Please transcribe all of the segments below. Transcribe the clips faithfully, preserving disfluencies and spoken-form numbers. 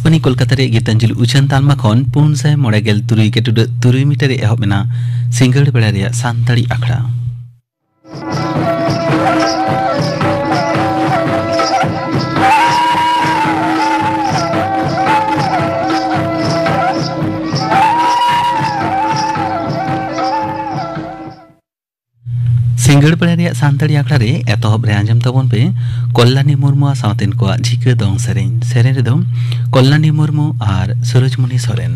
ᱟᱠᱟᱥᱵᱟᱱᱤ ᱠᱳᱞᱠᱟᱛᱟ ᱨᱮᱭᱟᱜ ᱜᱤᱛᱟᱧᱡᱚᱞᱤ ᱩᱪᱷᱟᱹᱱ ᱛᱟᱞᱢᱟ ᱠᱷᱚᱱ ᱯᱩᱱ ᱥᱟᱭ ᱢᱚᱬᱮ ᱜᱮᱞ ᱛᱩᱨᱩᱭ ᱜᱮ ᱴᱩᱰᱟᱹᱜ ᱛᱩᱨᱩᱭ ᱢᱤᱴᱟᱨ ᱨᱮ ᱮᱦᱚᱵ ᱮᱱᱟ ᱥᱤᱸᱜᱟᱹᱲ ᱵᱮᱲᱟ ᱨᱮᱭᱟᱜ ᱥᱟᱱᱛᱟᱲᱤ ᱟᱠᱷᱲᱟ᱾ ᱥᱤᱸᱜᱟᱹᱲ ᱵᱮᱲᱟ ᱨᱮᱭᱟᱜ ᱥᱟᱱᱛᱟᱲᱤ ᱟᱠᱷᱲᱟ ᱨᱮ ᱮᱛᱚᱦᱚᱵ ᱨᱮ ᱟᱸᱡᱚᱢ ᱛᱟᱵᱚᱱ ᱯᱮ ᱠᱚᱞᱞᱟᱱᱤ ᱢᱩᱨᱢᱩ ᱟᱨ ᱥᱟᱶᱛᱮᱱ ᱠᱚᱣᱟᱜ ᱡᱷᱤᱠᱟᱹ ᱫᱚᱝ ᱥᱮᱨᱮᱧ᱾ ᱥᱮᱨᱮᱧ ᱨᱮᱫᱚ ᱠᱚᱞᱞᱟᱱᱤ ᱢᱩᱨᱢᱩ ᱟᱨ ᱥᱩᱨᱚᱡᱽᱢᱩᱱᱤ ᱥᱚᱨᱮᱱ᱾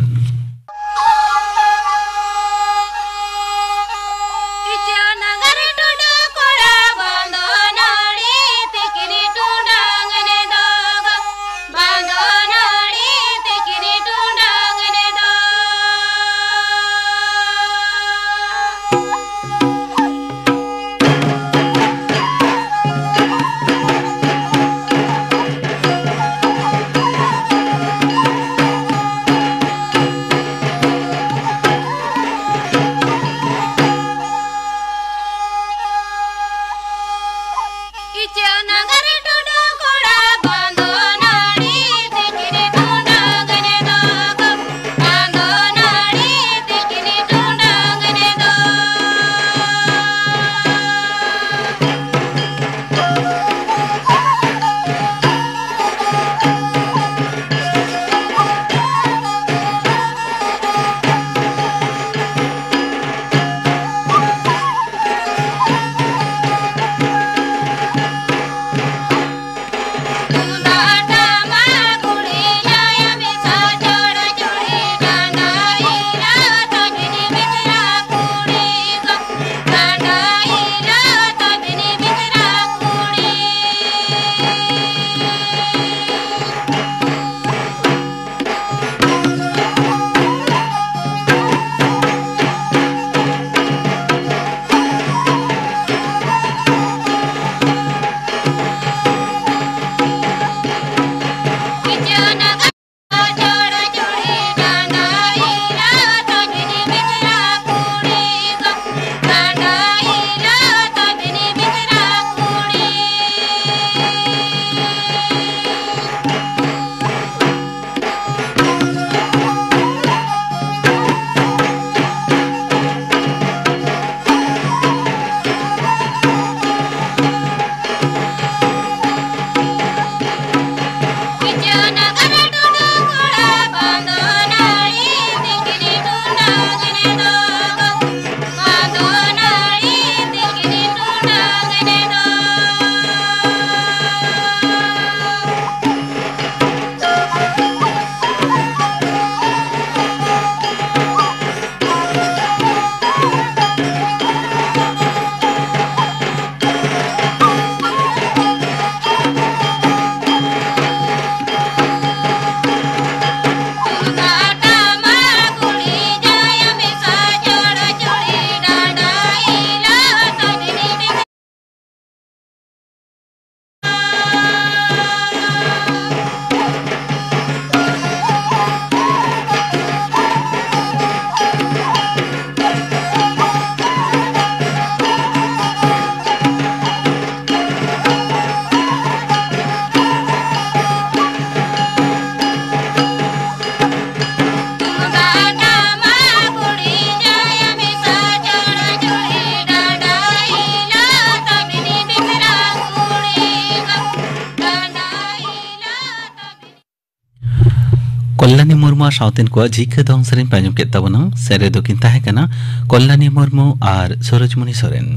ᱠᱚᱞᱞᱟᱱᱤ ᱢᱩᱨᱢᱩ ᱟᱨ ᱥᱟᱶᱛᱮᱱ ᱠᱚᱣᱟᱜ ᱡᱷᱤᱠᱟᱹ ᱫᱚᱝ ᱥᱮᱨᱮᱧ ᱯᱮ ᱟᱸᱡᱚᱢ ᱠᱮᱫ ᱛᱟᱵᱚᱱᱟ᱾ ᱥᱮᱨᱮᱧ ᱫᱚᱠᱤᱱ ᱛᱟᱦᱮᱸ ᱠᱟᱱᱟ ᱠᱚᱞᱞᱟᱱᱤ ᱢᱩᱨᱢᱩ ᱟᱨ ᱥᱩᱨᱚᱡᱽᱢᱩᱱᱤ ᱥᱚᱨᱮᱱ᱾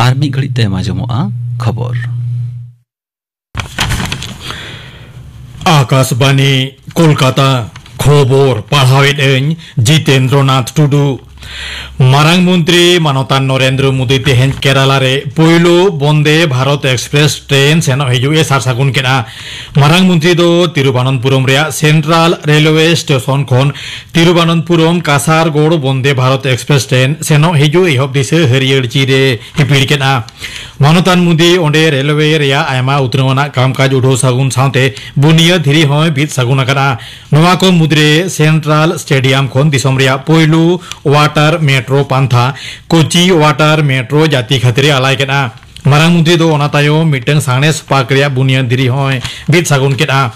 ᱟᱨ ᱢᱤᱫ ᱜᱷᱟᱹᱲᱤᱡ ᱛᱟᱭᱚᱢ ᱟᱸᱡᱚᱢᱚᱜᱼᱟ ᱠᱷᱚᱵᱚᱨ᱾ ᱟᱠᱟᱥᱵᱟᱱᱤ, ᱠᱳᱞᱠᱟᱛᱟ᱾ ᱠᱷᱚᱵᱚᱨ ᱯᱟᱲᱦᱟᱣᱮᱫ ᱟᱹᱧ ᱡᱤᱛᱮᱱᱫᱨᱚᱱᱟᱛᱷ ᱴᱩᱰᱩ᱾ ᱢᱟᱨᱟᱝ ᱢᱚᱱᱛᱨᱤ ᱢᱟᱱᱚᱛᱟᱱ ᱱᱚᱨᱮᱱᱫᱨᱚ ᱢᱳᱫᱤ ᱛᱮᱦᱮᱧ ᱠᱮᱨᱟᱞᱟ ᱨᱮ ᱯᱳᱭᱞᱳ ᱵᱚᱱᱫᱮ ᱵᱷᱟᱨᱚᱛ ᱮᱠᱥᱯᱨᱮᱥ ᱴᱨᱮᱱ ᱥᱮᱱᱚᱜ ᱦᱤᱡᱩᱜ ᱮ ᱥᱟᱨ ᱥᱟᱹᱜᱩᱱ ᱠᱮᱫᱼᱟ᱾ ᱢᱟᱨᱟᱝ ᱢᱚᱱᱛᱨᱤ ᱫᱚ ᱛᱤᱨᱩᱵᱚᱱᱚᱱᱛᱯᱩᱨᱚᱢ ᱨᱮᱭᱟᱜ ᱥᱮᱱᱴᱨᱟᱞ ᱨᱮᱞᱣᱮ ᱥᱴᱮᱥᱚᱱ ᱠᱷᱚᱱ ᱛᱤᱨᱩᱵᱚᱱᱚᱱᱛᱯᱩᱨᱚᱢ ᱠᱟᱥᱟᱨᱜᱳᱲ ᱵᱚᱱᱫᱮ ᱵᱷᱟᱨᱚᱛ ᱮᱠᱥᱯᱨᱮᱥ ᱴᱨᱮᱱ ᱥᱮᱱᱚᱜ ᱦᱤᱡᱩᱜ ᱮᱦᱚᱵ ᱫᱤᱥᱟᱹ ᱦᱟᱹᱨᱭᱟᱹᱲ ᱪᱤᱨ ᱮ ᱦᱤᱯᱤᱲ ᱠᱮᱫᱼᱟ᱾ ᱢᱟᱱᱚᱛᱟᱱ ᱢᱳᱫᱤ ᱚᱸᱰᱮ ᱨᱮᱞᱣᱮ ᱨᱮᱭᱟᱜ ᱟᱭᱢᱟ ᱩᱛᱱᱟᱹᱣ ᱟᱱᱟᱜ ᱠᱟᱢᱠᱟᱡᱽ ᱩᱰᱷᱟᱹᱣ ᱥᱟᱹᱜᱩᱱ ᱥᱟᱶᱛᱮ ᱵᱩᱱᱤᱭᱟᱹᱫ ᱫᱷᱤᱨᱤ ᱦᱚᱸᱭ ᱵᱤᱫ ᱥᱟᱹᱜᱩᱱ ᱟᱠᱟᱫᱼᱟ᱾ ᱱᱚᱣᱟ ᱠᱚ ᱢᱩᱫᱽᱨᱮ ᱥᱮᱱᱴᱨᱟᱞ ᱥᱴᱮᱰᱤᱭᱟᱢ ᱠᱷᱚᱱ ᱫᱤᱥᱚᱢ ᱨᱮᱭᱟᱜ ᱯᱳᱭᱞᱳ ᱣᱟᱴᱟᱨ ᱢᱮᱴᱨᱳ ᱯᱟᱱᱛᱷᱟ ᱠᱳᱪᱤ ᱣᱟᱴᱟᱨ ᱢᱮᱴᱨᱳ ᱡᱟᱹᱛᱤ ᱠᱷᱟᱹᱛᱤᱨ ᱮ ᱟᱞᱟᱭ ᱠᱮᱫᱼᱟ᱾ ᱢᱟᱨᱟᱝ ᱢᱚᱱᱛᱨᱤ ᱫᱚ ᱚᱱᱟ ᱛᱟᱭᱚᱢ ᱢᱤᱫᱴᱟᱝ ᱥᱟᱬᱮᱥ ᱯᱟᱨᱠ ᱨᱮᱭᱟᱜ ᱵᱩᱱᱤᱭᱟᱹᱫ ᱫᱷᱤᱨᱤ ᱦᱚᱸᱭ ᱵᱤᱫ ᱥᱟᱹᱜᱩᱱ ᱠᱮᱫᱼᱟ᱾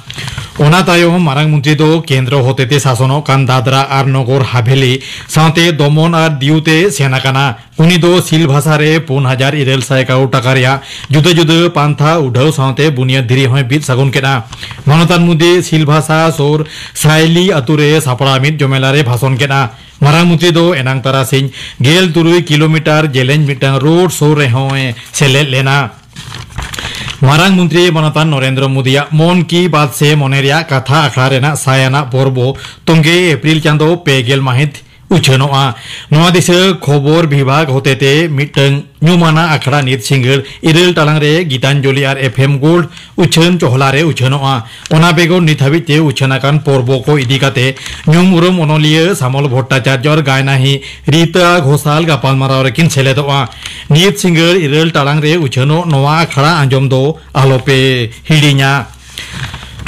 ᱚᱱᱟ ᱛᱟᱭᱚᱢ ᱢᱟᱨᱟᱝ ᱢᱚᱱᱛᱨᱤ ᱫᱚ ᱠᱮᱱᱫᱨᱚ ᱦᱚᱛᱮᱛᱮ ᱥᱟᱥᱚᱱᱚᱜ ᱠᱟᱱ ᱫᱟᱫᱨᱟ ᱟᱨ ᱱᱚᱜᱚᱨ ᱦᱟᱵᱷᱮᱞᱤ ᱥᱟᱶᱛᱮ ᱫᱚᱢᱚᱱ ᱟᱨ ᱫᱤᱭᱩ ᱛᱮ ᱥᱮᱱ ᱟᱠᱟᱱᱟ᱾ ᱩᱱᱤ ᱫᱚ ᱥᱤᱞᱵᱷᱟᱥᱟ ᱨᱮ ᱯᱩᱱ ᱦᱟᱡᱟᱨ ᱤᱨᱟᱹᱞ ᱥᱟᱭ ᱠᱟᱨᱳᱲ ᱴᱟᱠᱟ ᱨᱮᱭᱟᱜ ᱡᱩᱫᱟᱹ ᱡᱩᱫᱟᱹ ᱯᱟᱱᱛᱷᱟ ᱩᱰᱷᱟᱹᱣ ᱥᱟᱶᱛᱮ ᱵᱩᱱᱤᱭᱟᱹᱫ ᱫᱷᱤᱨᱤ ᱦᱚᱸᱭ ᱵᱤᱫ ᱥᱟᱹᱜᱩᱱ ᱠᱮᱫᱼᱟ᱾ ᱢᱟᱱᱚᱛᱟᱱ ᱢᱳᱫᱤ ᱥᱤᱞᱵᱷᱟᱥᱟ ᱥᱳᱨ ᱥᱟᱭᱞᱤ ᱟᱛᱳ ᱨᱮ ᱥᱟᱯᱲᱟᱣ ᱢᱤᱫ ᱡᱚᱢᱮᱞᱟ ᱨᱮ ᱵᱷᱟᱥᱚᱱ ᱠᱮᱫᱼᱟ᱾ ᱢᱟᱨᱟᱝ ᱢᱚᱱᱛᱨᱤ ᱫᱚ ᱮᱱᱟᱝ ᱛᱟᱨᱟᱥᱤᱧ ᱜᱮᱞ ᱛᱩᱨᱩᱭ ᱠᱤᱞᱳᱢᱤᱴᱟᱨ ᱡᱮᱞᱮᱧ ᱢᱤᱫᱴᱟᱝ ᱨᱳᱰ ᱥᱳ ᱨᱮᱦᱚᱸᱭ ᱥᱮᱞᱮᱫ ᱞᱮᱱᱟ᱾ ᱢᱟᱨᱟᱝ ᱢᱚᱱᱛᱨᱤ ᱢᱟᱱᱚᱛᱟᱱ ᱱᱚᱨᱮᱱᱫᱨᱚ ᱢᱳᱫᱤᱭᱟᱜ ᱢᱚᱱ ᱠᱤ ᱵᱟᱛ ᱥᱮ ᱢᱚᱱᱮ ᱨᱮᱭᱟᱜ ᱠᱟᱛᱷᱟ ᱟᱠᱷᱲᱟ ᱨᱮᱱᱟᱜ ᱥᱟᱭ ᱟᱱᱟᱜ ᱯᱚᱨᱵᱚ ᱛᱚᱝᱜᱮ ᱮᱯᱨᱤᱞ ᱪᱟᱸᱫᱚ ᱯᱮ ᱜᱮᱞ ᱢᱟᱹᱦᱤᱛ ᱩᱪᱷᱟᱹᱱᱚᱜᱼᱟ᱾ ᱱᱚᱣᱟ ᱫᱤᱥᱟᱹ ᱠᱷᱚᱵᱚᱨ ᱵᱤᱵᱷᱟᱜᱽ ᱦᱚᱛᱮᱛᱮ ᱢᱤᱫᱴᱟᱝ ᱧᱩᱢᱟᱱᱟᱜ ᱟᱠᱷᱲᱟ ᱱᱤᱛ ᱥᱤᱸᱜᱟᱹᱲ ᱤᱨᱟᱹᱞ ᱴᱟᱲᱟᱝ ᱨᱮ Gitanjali R F M gold ᱩᱪᱷᱟᱹᱱ ᱪᱚᱦᱞᱟ ᱨᱮ ᱩᱪᱷᱟᱹᱱᱚᱜᱼᱟ᱾ ᱚᱱᱟ ᱵᱮᱜᱚᱨ ᱱᱤᱛ ᱦᱟᱹᱵᱤᱡ ᱛᱮ ᱩᱪᱷᱟᱹᱱ ᱟᱠᱟᱱ ᱯᱚᱨᱵᱚ ᱠᱚ ᱤᱫᱤ ᱠᱟᱛᱮ ᱧᱩᱢ ᱩᱨᱩᱢ ᱚᱱᱚᱞᱤᱭᱟᱹ ᱥᱟᱢᱚᱞ ᱵᱷᱚᱴᱴᱟᱪᱟᱨᱡᱚ ᱟᱨ ᱜᱟᱭᱱᱟᱦᱤ ᱨᱤᱛᱟ ᱜᱷᱳᱥᱟᱞ ᱜᱟᱯᱟᱞᱢᱟᱨᱟᱣ ᱨᱮᱠᱤᱱ ᱥᱮᱞᱮᱫᱚᱜᱼᱟ᱾ ᱱᱤᱛ ᱥᱤᱸᱜᱟᱹᱲ ᱤᱨᱟᱹᱞ ᱴᱟᱲᱟᱝ ᱨᱮ ᱩᱪᱷᱟᱹᱱᱚᱜ ᱱᱚᱣᱟ ᱟᱠᱷᱲᱟ ᱟᱸᱡᱚᱢ ᱫᱚ ᱟᱞᱚᱯᱮ ᱦᱤᱲᱤᱧᱟ᱾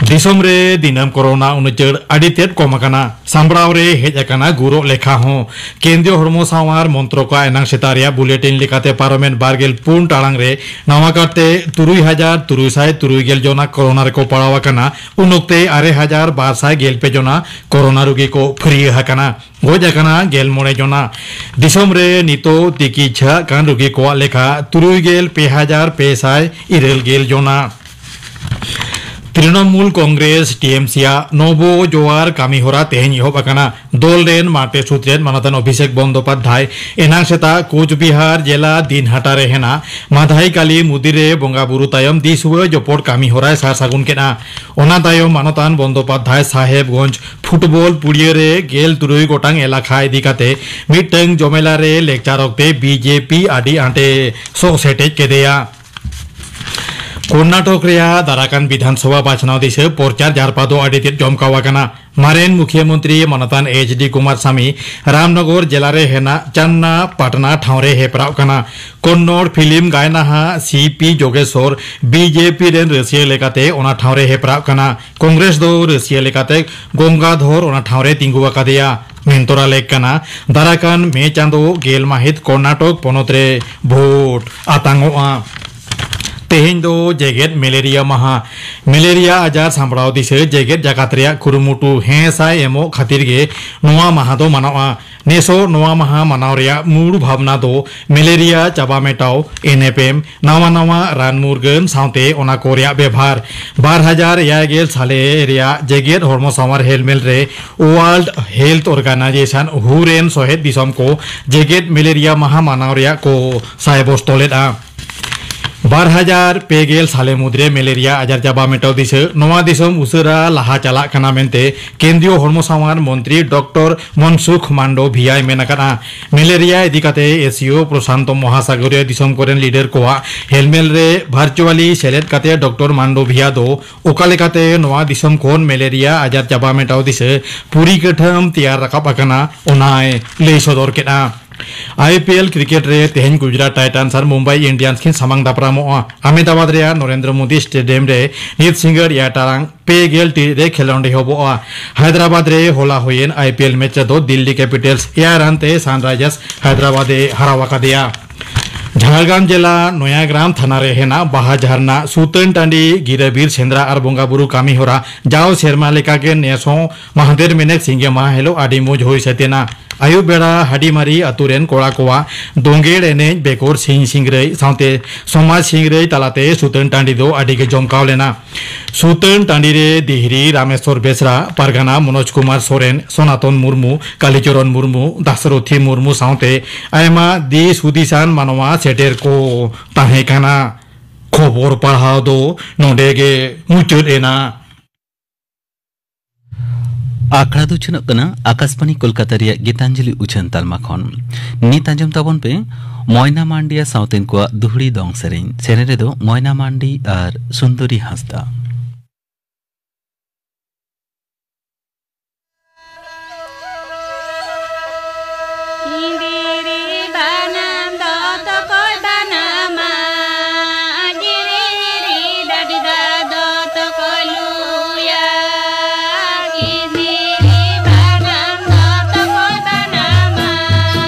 ᱫᱤᱥᱚᱢ ᱨᱮ ᱫᱤᱱᱟᱹᱢ ᱠᱚᱨᱳᱱᱟ ᱩᱱᱩᱪᱟᱹᱲ ᱟᱹᱰᱤ ᱛᱮᱫ ᱠᱚᱢ ᱟᱠᱟᱱᱟ᱾ ᱥᱟᱢᱵᱲᱟᱣ ᱨᱮ ᱦᱮᱡ ᱟᱠᱟᱱᱟ ᱜᱩᱨᱚᱜ ᱞᱮᱠᱷᱟ ᱦᱚᱸ᱾ ᱠᱮᱱᱫᱨᱤᱭᱚ ᱦᱚᱲᱢᱚ ᱥᱟᱶᱟᱨ ᱢᱚᱱᱛᱨᱚᱠᱟᱜ ᱮᱱᱟᱝ ᱥᱮᱛᱟᱜ ᱨᱮᱭᱟᱜ ᱵᱩᱞᱮᱴᱤᱱ ᱞᱮᱠᱟᱛᱮ ᱯᱟᱨᱚᱢᱮᱱ ᱵᱟᱨ ᱜᱮᱞ ᱯᱩᱱ ᱴᱟᱲᱟᱝ ᱨᱮ ᱱᱟᱣᱟ ᱠᱟᱨᱛᱮ ᱛᱩᱨᱩᱭ ᱦᱟᱡᱟᱨ ᱛᱩᱨᱩᱭ ᱥᱟᱭ ᱛᱩᱨᱩᱭ ᱜᱮᱞ ᱡᱚᱱᱟ ᱠᱚᱨᱳᱱᱟ ᱨᱮᱠᱚ ᱯᱟᱲᱟᱣ ᱟᱠᱟᱱᱟ᱾ ᱩᱱ ᱚᱠᱛᱮ ᱟᱨᱮ ᱦᱟᱡᱟᱨ ᱵᱟᱨ ᱥᱟᱭ ᱜᱮᱞ ᱯᱮ ᱡᱚᱱᱟ ᱠᱚᱨᱳᱱᱟ ᱨᱩᱜᱤ ᱠᱚ ᱯᱷᱟᱹᱨᱭᱟᱹ ᱟᱠᱟᱱᱟ᱾ ᱜᱚᱡ ᱟᱠᱟᱱᱟ ᱜᱮᱞ ᱢᱚᱬᱮ ᱡᱚᱱᱟ᱾ ᱫᱤᱥᱚᱢ ᱨᱮ ᱱᱤᱛᱚᱜ ᱛᱤᱠᱤᱪᱷᱟ ᱠᱟᱱ ᱨᱩᱜᱤ ᱠᱚᱣᱟᱜ ᱞᱮᱠᱷᱟ ᱛᱩᱨᱩᱭ ᱜᱮᱞ ᱯᱮ ᱦᱟᱡᱟᱨ ᱯᱮ ᱥᱟᱭ ᱤᱨᱟᱹᱞ ᱜᱮᱞ ᱡᱚᱱᱟ᱾ ᱛᱨᱤᱱᱚᱢᱩᱞ ᱠᱚᱝᱜᱨᱮᱥ, ᱴᱤ ᱮᱢ ᱥᱤ, ᱟᱜ ᱱᱚᱵᱚ ᱡᱳᱣᱟᱨ ᱠᱟᱹᱢᱤ ᱦᱚᱨᱟ ᱛᱮᱦᱮᱧ ᱮᱦᱚᱵ ᱟᱠᱟᱱᱟ᱾ ᱫᱚᱞ ᱨᱮᱱ ᱢᱟᱨᱛᱮ ᱥᱩᱛᱨᱮᱛ ᱢᱟᱱᱚᱛᱟᱱ ᱚᱵᱷᱤᱥᱮᱠ ᱵᱚᱱᱫᱳᱯᱟᱫᱽᱫᱷᱟᱭ ᱮᱱᱟᱝ ᱥᱮᱛᱟᱜ ᱠᱳᱪᱵᱤᱦᱟᱨ ᱡᱮᱞᱟ ᱫᱤᱱᱦᱟᱴᱟ ᱨᱮ ᱦᱮᱱᱟᱜ ᱢᱟᱫᱷᱟᱭ ᱠᱟᱞᱤ ᱢᱩᱫᱤ ᱨᱮ ᱵᱚᱸᱜᱟ ᱵᱩᱨᱩ ᱛᱟᱭᱚᱢ ᱫᱤᱥᱩᱣᱟᱹ ᱡᱚᱯᱚᱲ ᱠᱟᱹᱢᱤ ᱦᱚᱨᱟᱭ ᱥᱟᱨ ᱥᱟᱹᱜᱩᱱ ᱠᱮᱫᱼᱟ᱾ ᱚᱱᱟ ᱛᱟᱭᱚᱢ ᱢᱟᱱᱚᱛᱟᱱ ᱵᱚᱱᱫᱳᱯᱟᱫᱽᱫᱷᱟᱭ ᱥᱟᱦᱮᱵᱽᱜᱚᱸᱡᱽ ᱯᱷᱩᱴᱵᱚᱞ ᱯᱩᱲᱤᱭᱟᱹ ᱨᱮ ᱜᱮᱞ ᱛᱩᱨᱩᱭ ᱜᱚᱴᱟᱝ ᱮᱞᱟᱠᱟ ᱤᱫᱤ ᱠᱟᱛᱮ ᱢᱤᱫᱴᱟᱝ ᱡᱚᱢᱮᱞᱟ ᱨᱮ ᱞᱮᱠᱪᱟᱨ ᱚᱠᱛᱮ ᱵᱤ ᱡᱮ ᱯᱤ ᱟᱹᱰᱤ ᱟᱸᱴᱮ ᱥᱚᱜ ᱥᱮᱴᱮᱡ ᱠᱮᱫᱮᱭᱟ᱾ ᱠᱚᱨᱱᱟᱴᱚᱠ ᱨᱮᱭᱟᱜ ᱫᱟᱨᱟᱠᱟᱱ ᱵᱤᱫᱷᱟᱱ ᱥᱚᱵᱷᱟ ᱵᱟᱪᱷᱱᱟᱣ ᱫᱤᱥᱟᱹ ᱯᱚᱨᱪᱟᱨ ᱡᱟᱨᱯᱟ ᱫᱚ ᱟᱹᱰᱤ ᱛᱮᱫ ᱡᱚᱢᱠᱟᱣ ᱟᱠᱟᱱᱟ᱾ ᱢᱟᱨᱮᱱ ᱢᱩᱠᱷᱤᱭᱟᱹ ᱢᱚᱱᱛᱨᱤ ᱢᱟᱱᱚᱛᱟᱱ ᱮᱭᱤᱪ ᱰᱤ ᱠᱩᱢᱟᱨ ᱥᱟᱢᱤ ᱨᱟᱢᱱᱚᱜᱚᱨ ᱡᱮᱞᱟ ᱨᱮ ᱦᱮᱱᱟᱜ ᱪᱟᱱᱱᱟ ᱯᱟᱴᱱᱟ ᱴᱷᱟᱶ ᱨᱮ ᱦᱮᱯᱨᱟᱣ ᱠᱟᱱᱟ᱾ ᱠᱚᱱᱱᱚᱲ ᱯᱷᱤᱞᱢ ᱜᱟᱭᱱᱟᱦᱟ C P Yogeshwar B J P ᱨᱮᱱ ᱨᱟᱹᱥᱤᱭᱟᱹ ᱞᱮᱠᱟᱛᱮ ᱚᱱᱟ ᱴᱷᱟᱶ ᱨᱮ ᱦᱮᱯᱨᱟᱣ ᱠᱟᱱᱟ᱾ ᱠᱚᱝᱜᱨᱮᱥ ᱫᱚ ᱨᱟᱹᱥᱤᱭᱟᱹ ᱞᱮᱠᱟᱛᱮ ᱜᱚᱝᱜᱟᱫᱷᱚᱨ ᱚᱱᱟ ᱴᱷᱟᱶ ᱨᱮ ᱛᱤᱸᱜᱩ ᱟᱠᱟᱫᱮᱭᱟ ᱢᱮᱱᱛᱚᱨᱟ ᱞᱮᱠ ᱠᱟᱱᱟ᱾ ᱫᱟᱨᱟᱠᱟᱱ ᱢᱮ ᱪᱟᱸᱫᱚ ᱜᱮᱞ ᱢᱟᱹᱦᱤᱛ ᱠᱚᱨᱱᱟᱴᱚᱠ ᱯᱚᱱᱚᱛ ᱨᱮ ᱵᱷᱳᱴ ᱟᱛᱟᱝᱚᱜᱼᱟ᱾ ᱛᱮᱦᱮᱧ ᱫᱚ ᱡᱮᱜᱮᱛ ᱢᱮᱞᱮᱨᱤᱭᱟ ᱢᱟᱦᱟ᱾ ᱢᱮᱞᱮᱨᱤᱭᱟ ᱟᱡᱟᱨ ᱥᱟᱢᱵᱲᱟᱣ ᱫᱤᱥᱟᱹ ᱡᱮᱜᱮᱛ ᱡᱟᱠᱟᱛ ᱨᱮᱭᱟᱜ ᱠᱩᱨᱩᱢᱩᱴᱩ ᱦᱮᱸ ᱥᱟᱭ ᱮᱢᱚᱜ ᱠᱷᱟᱹᱛᱤᱨ ᱜᱮ ᱱᱚᱣᱟ ᱢᱟᱦᱟ ᱫᱚ ᱢᱟᱱᱟᱣᱟ᱾ ᱱᱮᱥᱚᱜ ᱱᱚᱣᱟ ᱢᱟᱦᱟ ᱢᱟᱱᱟᱣ ᱨᱮᱭᱟᱜ ᱢᱩᱲ ᱵᱷᱟᱵᱽᱱᱟ ᱫᱚ ᱢᱮᱞᱮᱨᱤᱭᱟ ᱪᱟᱵᱟ ᱢᱮᱴᱟᱣ, ᱮᱱ ᱮᱯ ᱮᱢ, ᱱᱟᱣᱟ ᱱᱟᱣᱟ ᱨᱟᱱ ᱢᱩᱨᱜᱟᱹᱱ ᱥᱟᱶᱛᱮ ᱚᱱᱟ ᱠᱚ ᱨᱮᱭᱟᱜ ᱵᱮᱵᱷᱟᱨ᱾ ᱵᱟᱨ ᱦᱟᱡᱟᱨ ᱮᱭᱟᱭ ᱜᱮᱞ ᱥᱟᱞᱮ ᱨᱮᱭᱟᱜ ᱡᱮᱜᱮᱛ ᱦᱚᱲᱢᱚ ᱥᱟᱶᱟᱨ ᱦᱮᱞᱢᱮᱞ ᱨᱮ ᱳᱣᱟᱨᱞᱰ ᱦᱮᱞᱛᱷ ᱚᱨᱜᱟᱱᱟᱭᱡᱮᱥᱚᱱ ᱦᱩ ᱨᱮᱱ ᱥᱚᱦᱮᱫ ᱫᱤᱥᱚᱢ ᱠᱚ ᱡᱮᱜᱮᱛ ᱢᱮᱞᱮᱨᱤᱭᱟ ᱢᱟᱦᱟ ᱢᱟᱱᱟᱣ ᱨᱮᱭᱟᱜ ᱠᱚ ᱥᱟᱭ ᱵᱚᱥᱛᱚ ᱞᱮᱫᱼᱟ᱾ ᱵᱟᱨ ᱦᱟᱡᱟᱨ ᱯᱮ ᱜᱮᱞ ᱥᱟᱞᱮ ᱢᱩᱫᱽᱨᱮ ᱢᱮᱞᱮᱨᱤᱭᱟ ᱟᱡᱟᱨ ᱪᱟᱵᱟ ᱢᱮᱴᱟᱣ ᱫᱤᱥᱟᱹ ᱱᱚᱣᱟ ᱫᱤᱥᱚᱢ ᱩᱥᱟᱹᱨᱟ ᱞᱟᱦᱟ ᱪᱟᱞᱟᱜ ᱠᱟᱱᱟ ᱢᱮᱱᱛᱮ ᱠᱮᱱᱫᱨᱤᱭᱚ ᱦᱚᱲᱢᱚ ᱥᱟᱶᱟᱨ ᱢᱚᱱᱛᱨᱤ ᱰᱚᱠᱴᱚᱨ ᱢᱚᱱᱥᱩᱠᱷ ᱢᱟᱱᱰᱚᱵᱷᱤᱭᱟᱭ ᱢᱮᱱ ᱟᱠᱟᱫᱼᱟ᱾ ᱢᱮᱞᱮᱨᱤᱭᱟ ᱤᱫᱤ ᱠᱟᱛᱮ ᱮᱥᱤᱭᱳ ᱯᱨᱚᱥᱟᱱᱛᱚ ᱢᱚᱦᱟᱥᱟᱜᱚᱨᱤᱭᱟ ᱫᱤᱥᱚᱢ ᱠᱚᱨᱮᱱ ᱞᱤᱰᱟᱨ ᱠᱚᱣᱟᱜ ᱦᱮᱞᱢᱮᱞ ᱨᱮ ᱵᱷᱟᱨᱪᱩᱣᱟᱞᱤ ᱥᱮᱞᱮᱫ ᱠᱟᱛᱮ ᱰᱚᱠᱴᱚᱨ ᱢᱟᱱᱰᱚᱵᱷᱤᱭᱟ ᱫᱚ ᱚᱠᱟ ᱞᱮᱠᱟᱛᱮ ᱱᱚᱣᱟ ᱫᱤᱥᱚᱢ ᱠᱷᱚᱱ ᱢᱮᱞᱮᱨᱤᱭᱟ ᱟᱡᱟᱨ ᱪᱟᱵᱟ ᱢᱮᱴᱟᱣ ᱫᱤᱥᱟᱹ ᱯᱚᱨᱤᱠᱟᱴᱷᱟᱢ ᱛᱮᱭᱟᱨ ᱨᱟᱠᱟᱵ ᱟᱠᱟᱱᱟ, ᱚᱱᱟᱭ ᱞᱟᱹᱭ ᱥᱚᱫᱚᱨ ᱠᱮᱫᱼᱟ᱾ ᱟᱭ ᱯᱤ ᱮᱞ ᱠᱨᱤᱠᱮᱴ ᱨᱮ ᱛᱮᱦᱮᱧ ᱜᱩᱡᱽᱨᱟᱴ ᱴᱟᱭᱴᱟᱱᱥ ᱟᱨ ᱢᱩᱢᱵᱟᱭ ᱤᱱᱰᱤᱭᱟᱱᱥ ᱠᱤᱱ ᱥᱟᱢᱟᱝ ᱫᱟᱯᱨᱟᱢᱚᱜᱼᱟ᱾ ᱟᱦᱢᱮᱫᱟᱵᱟᱫᱽ ᱨᱮᱭᱟᱜ ᱱᱚᱨᱮᱱᱫᱨᱚ ᱢᱳᱫᱤ ᱥᱴᱮᱰᱤᱭᱟᱢ ᱨᱮ ᱱᱤᱛ ᱥᱤᱸᱜᱟᱹᱲ ᱮᱭᱟᱭ ᱴᱟᱲᱟᱝ ᱯᱮ ᱜᱮᱞ ᱴᱤᱲᱤᱡ ᱨᱮ ᱠᱷᱮᱞᱳᱸᱰ ᱮᱦᱚᱵᱚᱜᱼᱟ᱾ ᱦᱟᱭᱫᱨᱟᱵᱟᱫᱽ ᱨᱮ ᱦᱚᱞᱟ ᱦᱩᱭᱮᱱ ᱟᱭ ᱯᱤ ᱮᱞ ᱢᱮᱪ ᱨᱮᱫᱚ ᱫᱤᱞᱞᱤ ᱠᱮᱯᱤᱴᱟᱞᱥ ᱮᱭᱟᱭ ᱨᱟᱱ ᱛᱮ ᱥᱟᱱᱨᱟᱭᱡᱟᱨᱥ ᱦᱟᱭᱫᱨᱟᱵᱟᱫᱽ ᱮ ᱦᱟᱨᱟᱣ ᱟᱠᱟᱫᱮᱭᱟ᱾ ᱡᱷᱟᱲᱜᱨᱟᱢ ᱡᱮᱞᱟ ᱱᱚᱭᱟᱜᱨᱟᱢ ᱛᱷᱟᱱᱟ ᱨᱮ ᱦᱮᱱᱟᱜ ᱵᱟᱦᱟ ᱡᱷᱟᱨᱱᱟ, ᱥᱩᱛᱟᱹᱱ ᱴᱟᱺᱰᱤ, ᱜᱤᱨᱟᱹᱵᱤᱨ ᱥᱮᱸᱫᱽᱨᱟ ᱟᱨ ᱵᱚᱸᱜᱟ ᱵᱩᱨᱩ ᱠᱟᱹᱢᱤ ᱦᱚᱨᱟ ᱡᱟᱣ ᱥᱮᱨᱢᱟ ᱞᱮᱠᱟᱜᱮ ᱱᱮᱥ ᱦᱚᱸ ᱢᱟᱦᱫᱮᱨ ᱢᱮᱱᱮᱠ ᱥᱤᱸᱜᱮ ᱢᱟᱦᱟ ᱦᱤᱞᱳᱜ ᱟᱹᱰᱤ ᱢᱚᱡᱽ ᱦᱩᱭ ᱥᱟᱹᱛ ᱮᱱᱟ᱾ ᱟᱹᱭᱩᱵ ᱵᱮᱲᱟ ᱦᱟᱹᱰᱤᱢᱟᱨᱤ ᱟᱹᱛᱩ ᱨᱮᱱ ᱠᱚᱲᱟ ᱠᱚᱣᱟᱜ ᱫᱳᱸᱜᱮᱲ ᱮᱱᱮᱡ ᱵᱮᱜᱚᱨ ᱥᱤᱧ ᱥᱤᱝᱨᱟᱹᱭ ᱥᱟᱶᱛᱮ ᱥᱚᱢᱟᱡᱽ ᱥᱤᱝᱨᱟᱹᱭ ᱛᱟᱞᱟᱛᱮ ᱥᱩᱛᱟᱹᱱ ᱴᱟᱺᱰᱤ ᱫᱚ ᱟᱹᱰᱤ ᱜᱮ ᱡᱚᱢᱠᱟᱣ ᱞᱮᱱᱟ᱾ ᱥᱩᱛᱟᱹᱱ ᱴᱟᱺᱰᱤ ᱨᱮ ᱫᱤᱦᱨᱤ ᱨᱟᱢᱮᱥᱣᱚᱨ ᱵᱮᱥᱨᱟ, ᱯᱟᱨᱜᱟᱱᱟ ᱢᱚᱱᱳᱡᱽ ᱠᱩᱢᱟᱨ ᱥᱚᱨᱮᱱ, ᱥᱚᱱᱟᱛᱚᱱ ᱢᱩᱨᱢᱩ, ᱠᱟᱞᱤᱪᱚᱨᱚᱱ ᱢᱩᱨᱢᱩ, ᱫᱟᱥᱨᱚᱛᱷᱤ ᱢᱩᱨᱢᱩ ᱥᱟᱶᱛᱮ ᱟᱭᱢᱟ ᱫᱤᱥ ᱦᱩᱫᱤᱥᱟᱱ ᱢᱟᱱᱣᱟ ᱥᱮᱴᱮᱨ ᱠᱚ ᱛᱟᱦᱮᱸ ᱠᱟᱱᱟ᱾ ᱠᱷᱚᱵᱚᱨ ᱯᱟᱲᱦᱟᱣ ᱫᱚ ᱱᱚᱰᱮ ᱜᱮ ᱢᱩᱪᱟᱹᱫ ᱮᱱᱟ᱾ ᱟᱠᱷᱲᱟ ᱫᱚ ᱩᱪᱷᱟᱹᱱᱚᱜ ᱠᱟᱱᱟ ᱟᱠᱟᱥᱵᱟᱬᱤ ᱠᱳᱞᱠᱟᱛᱟ ᱨᱮᱭᱟᱜ ᱜᱤᱛᱟᱧᱡᱚᱞᱤ ᱩᱪᱷᱟᱹᱱ ᱛᱟᱞᱢᱟ ᱠᱷᱚᱱ᱾ ᱱᱤᱛ ᱟᱸᱡᱚᱢ ᱛᱟᱵᱚᱱ ᱯᱮ ᱢᱚᱭᱱᱟ ᱢᱟᱱᱰᱤᱭᱟ ᱥᱟᱶᱛᱮᱱ ᱠᱚᱣᱟᱜ ᱫᱩᱦᱲᱤ ᱫᱚᱝ ᱥᱮᱨᱮᱧ᱾ ᱥᱮᱨᱮᱧ ᱨᱮᱫᱚ ᱢᱚᱭᱱᱟ ᱢᱟᱱᱰᱤ ᱟᱨ ᱥᱩᱱᱫᱚᱨᱤ ᱦᱟᱸᱥᱫᱟ᱾ ᱤᱸᱫᱤᱨᱤ ᱵᱟᱱᱟᱢ ᱫᱚ ᱛᱚᱠᱚᱭ ᱵᱟᱱᱟᱢᱟ, ᱜᱤᱨᱤ ᱜᱤᱨᱤ ᱰᱟᱰᱤ ᱫᱟ ᱫᱚ ᱛᱚᱠᱚᱭ ᱞᱩᱭᱟ᱾ ᱤᱸᱫᱤᱨᱤ ᱵᱟᱱᱟᱢ ᱫᱚ ᱛᱚᱠᱚᱭ ᱵᱟᱱᱟᱢᱟ,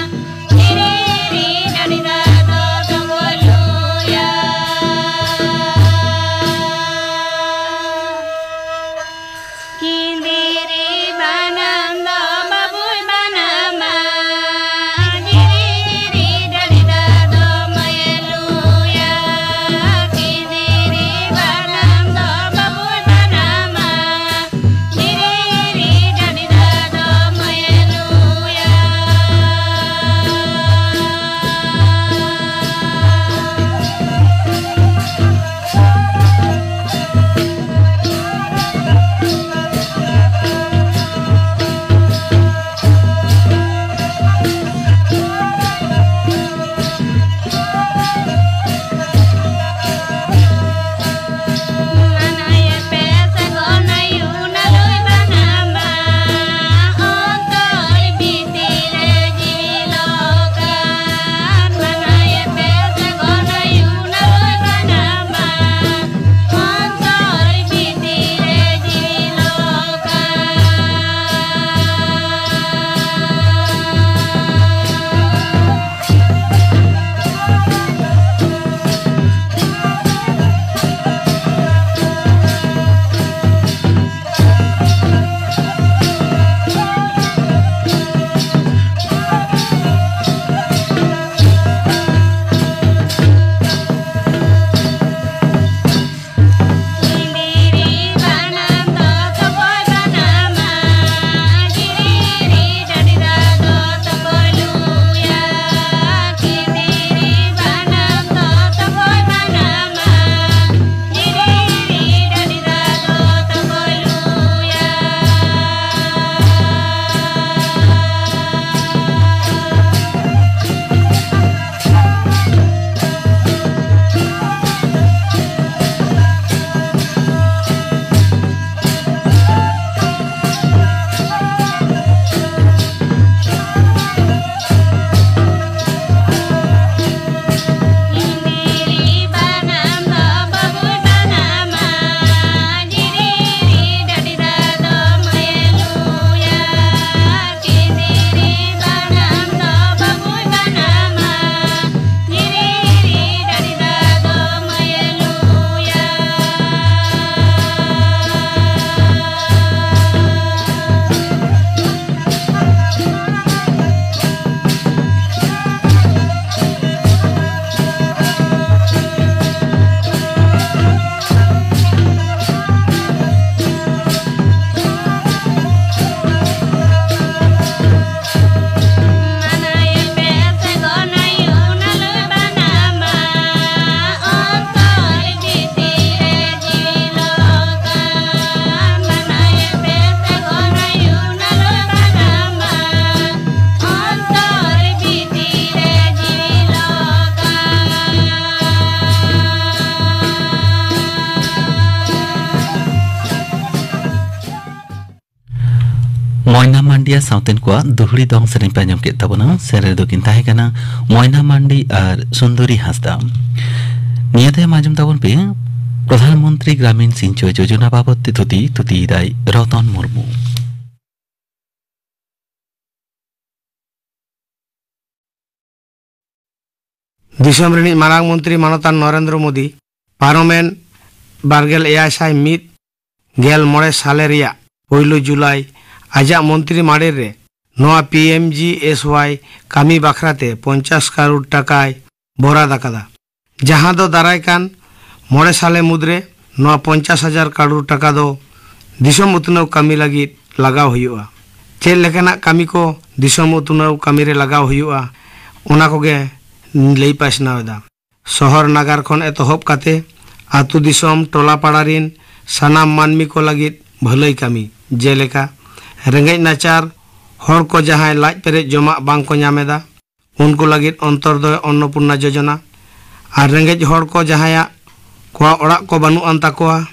ᱜᱤᱨᱤ ᱜᱤᱨᱤ ᱰᱟᱰᱤ ᱫᱟ ᱫᱚ ᱛᱚᱠᱚᱭ ᱞᱩᱭᱟ᱾ ᱢᱚᱭᱱᱟ ᱢᱟᱱᱰᱤᱭᱟ ᱥᱟᱶᱛᱮᱱ ᱠᱚᱣᱟᱜ ᱫᱩᱦᱲᱤ ᱫᱚᱝ ᱥᱮᱨᱮᱧ ᱯᱮ ᱟᱸᱡᱚᱢ ᱠᱮᱫ ᱛᱟᱵᱚᱱᱟ᱾ ᱥᱮᱨᱮᱧ ᱨᱮᱫᱚ ᱠᱤᱱ ᱛᱟᱦᱮᱸ ᱠᱟᱱᱟ ᱢᱚᱭᱱᱟ ᱢᱟᱱᱰᱤ ᱟᱨ ᱥᱩᱱᱫᱚᱨᱤ ᱦᱟᱸᱥᱫᱟ᱾ ᱱᱤᱭᱟᱹ ᱛᱟᱭᱚᱢ ᱟᱸᱡᱚᱢ ᱛᱟᱵᱚᱱ ᱯᱮ ᱯᱨᱚᱫᱷᱟᱱ ᱢᱚᱱᱛᱨᱤ ᱜᱨᱟᱢᱤᱱ ᱥᱤᱧᱪᱚᱭ ᱡᱳᱡᱚᱱᱟ ᱵᱟᱵᱚᱫ ᱛᱮ ᱛᱷᱩᱛᱤ, ᱛᱷᱩᱛᱤᱭᱮᱫᱟᱭ ᱨᱚᱛᱚᱱ ᱢᱩᱨᱢᱩ᱾ ᱫᱤᱥᱚᱢ ᱨᱤᱱᱤᱡ ᱢᱟᱨᱟᱝ ᱢᱚᱱᱛᱨᱤ ᱢᱟᱱᱚᱛᱟᱱ ᱱᱚᱨᱮᱱᱫᱨᱚ ᱢᱳᱫᱤ ᱯᱟᱨᱚᱢᱮᱱ ᱵᱟᱨᱜᱮᱞ ᱮᱭᱟᱭ ᱥᱟᱭ ᱢᱤᱫ ᱜᱮᱞ ᱢᱚᱬᱮ ᱥᱟᱞᱮ ᱨᱮᱭᱟᱜ ᱯᱩᱭᱞᱩ ᱡᱩᱞᱟᱭ ᱟᱡᱟᱜ ᱢᱚᱱᱛᱨᱤ ᱢᱟᱲᱮ ᱨᱮ ᱱᱚᱣᱟ P M G S Y ᱠᱟᱹᱢᱤ ᱵᱟᱠᱷᱨᱟ ᱛᱮ ᱯᱚᱧᱪᱟᱥ ᱠᱟᱨᱳᱲ ᱴᱟᱠᱟᱭ ᱵᱚᱨᱟᱫ ᱟᱠᱟᱫᱟ, ᱡᱟᱦᱟᱸ ᱫᱚ ᱫᱟᱨᱟᱭ ᱠᱟᱱ ᱢᱚᱬᱮ ᱥᱟᱞᱮ ᱢᱩᱫᱽᱨᱮ ᱱᱚᱣᱟ ᱯᱚᱧᱪᱟᱥ ᱦᱟᱡᱟᱨ ᱠᱟᱨᱳᱲ ᱴᱟᱠᱟ ᱫᱚ ᱫᱤᱥᱚᱢ ᱩᱛᱱᱟᱹᱣ ᱠᱟᱹᱢᱤ ᱞᱟᱹᱜᱤᱫ ᱞᱟᱜᱟᱣ ᱦᱩᱭᱩᱜᱼᱟ᱾ ᱪᱮᱫ ᱞᱮᱠᱟᱱᱟᱜ ᱠᱟᱹᱢᱤ ᱠᱚ ᱫᱤᱥᱚᱢ ᱩᱛᱱᱟᱹᱣ ᱠᱟᱹᱢᱤ ᱨᱮ ᱞᱟᱜᱟᱣ ᱦᱩᱭᱩᱜᱼᱟ, ᱚᱱᱟ ᱠᱚᱜᱮ ᱞᱟᱹᱭ ᱯᱟᱥᱱᱟᱣ ᱮᱫᱟ᱾ ᱥᱚᱦᱚᱨ ᱱᱟᱜᱟᱨ ᱠᱷᱚᱱ ᱮᱛᱚᱦᱚᱵ ᱠᱟᱛᱮ ᱟᱹᱛᱩ ᱫᱤᱥᱚᱢ ᱴᱚᱞᱟ ᱯᱟᱲᱟ ᱨᱤᱱ ᱥᱟᱱᱟᱢ ᱢᱟᱹᱱᱢᱤ ᱠᱚ ᱞᱟᱹᱜᱤᱫ ᱵᱷᱟᱹᱞᱟᱹᱭ ᱠᱟᱹᱢᱤ, ᱡᱮᱞᱮᱠᱟ ᱨᱮᱸᱜᱮᱡ ᱱᱟᱪᱟᱨ ᱦᱚᱲ ᱠᱚ ᱡᱟᱦᱟᱸᱭ ᱞᱟᱡ ᱯᱮᱨᱮᱡ ᱡᱚᱢᱟᱜ ᱵᱟᱝ ᱠᱚ ᱧᱟᱢ ᱮᱫᱟ, ᱩᱱᱠᱩ ᱞᱟᱹᱜᱤᱫ ᱚᱱᱛᱚᱨᱫᱚᱭ ᱚᱱᱱᱚᱯᱩᱨᱱᱟ ᱡᱳᱡᱚᱱᱟ᱾ ᱟᱨ ᱨᱮᱸᱜᱮᱡ ᱦᱚᱲ ᱠᱚ ᱡᱟᱦᱟᱸᱭᱟᱜ ᱠᱚᱣᱟᱜ ᱚᱲᱟᱜ ᱠᱚ ᱵᱟᱹᱱᱩᱜ ᱟᱱ ᱛᱟᱠᱚᱣᱟ,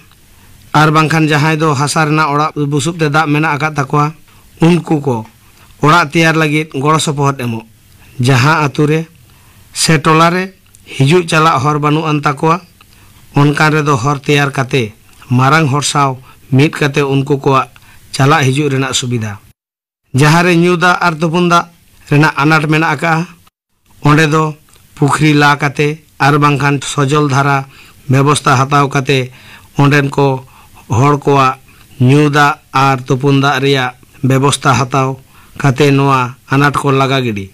ᱟᱨ ᱵᱟᱝᱠᱷᱟᱱ ᱡᱟᱦᱟᱸᱭ ᱫᱚ ᱦᱟᱥᱟ ᱨᱮᱱᱟᱜ ᱚᱲᱟᱜ ᱵᱩᱥᱩᱵ ᱛᱮ ᱫᱟᱵ ᱢᱮᱱᱟᱜ ᱟᱠᱟᱫ ᱛᱟᱠᱚᱣᱟ, ᱩᱱᱠᱩ ᱠᱚ ᱚᱲᱟᱜ ᱛᱮᱭᱟᱨ ᱞᱟᱹᱜᱤᱫ ᱜᱚᱲᱚ ᱥᱚᱯᱚᱦᱚᱫ ᱮᱢᱚᱜ᱾ ᱡᱟᱦᱟᱸ ᱟᱛᱳ ᱨᱮ ᱥᱮ ᱴᱚᱞᱟ ᱨᱮ ᱦᱤᱡᱩᱜ ᱪᱟᱞᱟᱜ ᱦᱚᱨ ᱵᱟᱹᱱᱩᱜ ᱟᱱ ᱛᱟᱠᱚᱣᱟ, ᱚᱱᱠᱟᱱ ᱨᱮᱫᱚ ᱦᱚᱨ ᱛᱮᱭᱟᱨ ᱠᱟᱛᱮ ᱢᱟᱨᱟᱝ ᱦᱚᱲ ᱥᱟᱶ ᱢᱤᱫ ᱠᱟᱛᱮ ᱩᱱᱠᱩ ᱠᱚᱣᱟᱜ ᱪᱟᱞᱟᱜ ᱦᱤᱡᱩᱜ ᱨᱮᱱᱟᱜ ᱥᱩᱵᱤᱫᱷᱟ᱾ ᱡᱟᱦᱟᱸ ᱨᱮ ᱧᱩ ᱫᱟᱜ ᱟᱨ ᱛᱩᱯᱩᱱ ᱫᱟᱜ ᱨᱮᱱᱟᱜ ᱟᱱᱟᱴ ᱢᱮᱱᱟᱜ ᱟᱠᱟᱫᱼᱟ, ᱚᱸᱰᱮ ᱫᱚ ᱯᱩᱠᱷᱨᱤ ᱞᱟ ᱠᱟᱛᱮ ᱟᱨ ᱵᱟᱝᱠᱷᱟᱱ ᱥᱚᱡᱚᱞ ᱫᱷᱟᱨᱟ ᱵᱮᱵᱚᱥᱛᱷᱟ ᱦᱟᱛᱟᱣ ᱠᱟᱛᱮ ᱚᱸᱰᱮᱱ ᱠᱚ ᱦᱚᱲ ᱠᱚᱣᱟᱜ ᱧᱩ ᱫᱟᱜ ᱟᱨ ᱛᱩᱯᱩᱱ ᱫᱟᱜ ᱨᱮᱭᱟᱜ ᱵᱮᱵᱚᱥᱛᱷᱟ ᱦᱟᱛᱟᱣ ᱠᱟᱛᱮ ᱱᱚᱣᱟ ᱟᱱᱟᱴ ᱠᱚ ᱞᱟᱜᱟ ᱜᱤᱰᱤ᱾